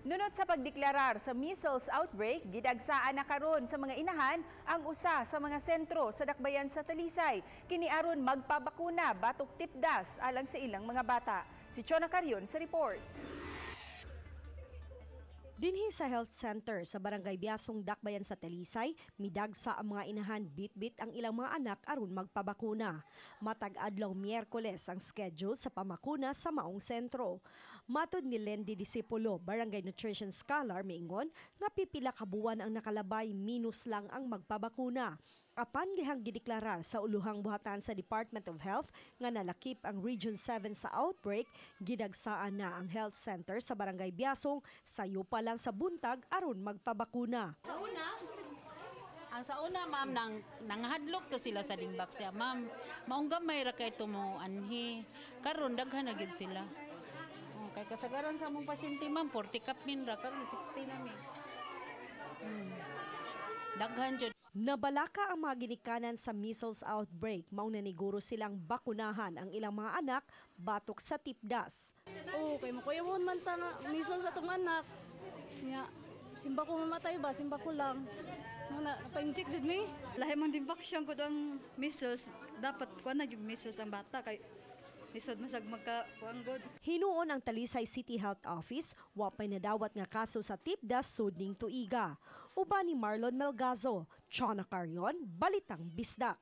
Nunot sa pagdeklarar sa measles outbreak, gidagsaan na karon sa mga inahan ang usa sa mga sentro sa Dakbayan sa Talisay. Kini aron magpabakuna batok tipdas alang sa ilang mga bata. Si Chona Carion sa report. Dinhi sa health center sa Barangay Biasong, Dakbayan sa Talisay, midagsa ang mga inahan bit-bit ang ilang mga anak aron magpabakuna. Matag adlaw Miyerkules ang schedule sa pamakuna sa maong sentro. Matod ni Lendy Discipulo, barangay nutrition scholar, miingon nga pipila ka buwan ang nakalabay, minus lang ang magpabakuna. Apan gihang gideklarar sa uluhang buhatan sa Department of Health nga nalakip ang Region 7 sa outbreak, gidagsaan na ang health center sa Barangay Biasong sayo pa lang sa buntag aron magpabakuna. Sa una, ang sa una, ma'am, nang nanghadlok to sila sa Dengvaxia, ma'am. Maong gamay ra kay tumo anhi. Karon daghan na gid sila. Oh, kay kasagaran sa among pasyente, ma'am, 40 kapmin ra, karon 60 na mi. Daghan jud. Nabalaka ang mga ginikanan sa measles outbreak, mao naniguro silang bakunahan ang ilang mga anak batok sa tipdas. Oo, kay makuyawon man ta nga measles atong anak. Nya, simba ko mamatay ba, simba ko lang. Muna, pa-inject jud mi. Lahi man Dengvaxia ko ang measles, dapat kuan na yung measles ang bata kay lisod masag magka kuan god. Hinuon ang Talisay City Health Office, wa pay nadawat nga kaso sa tipdas sud ning tuiga. Uban ni Marlon Melgazo, Chona Carion, Balitang Bisdak.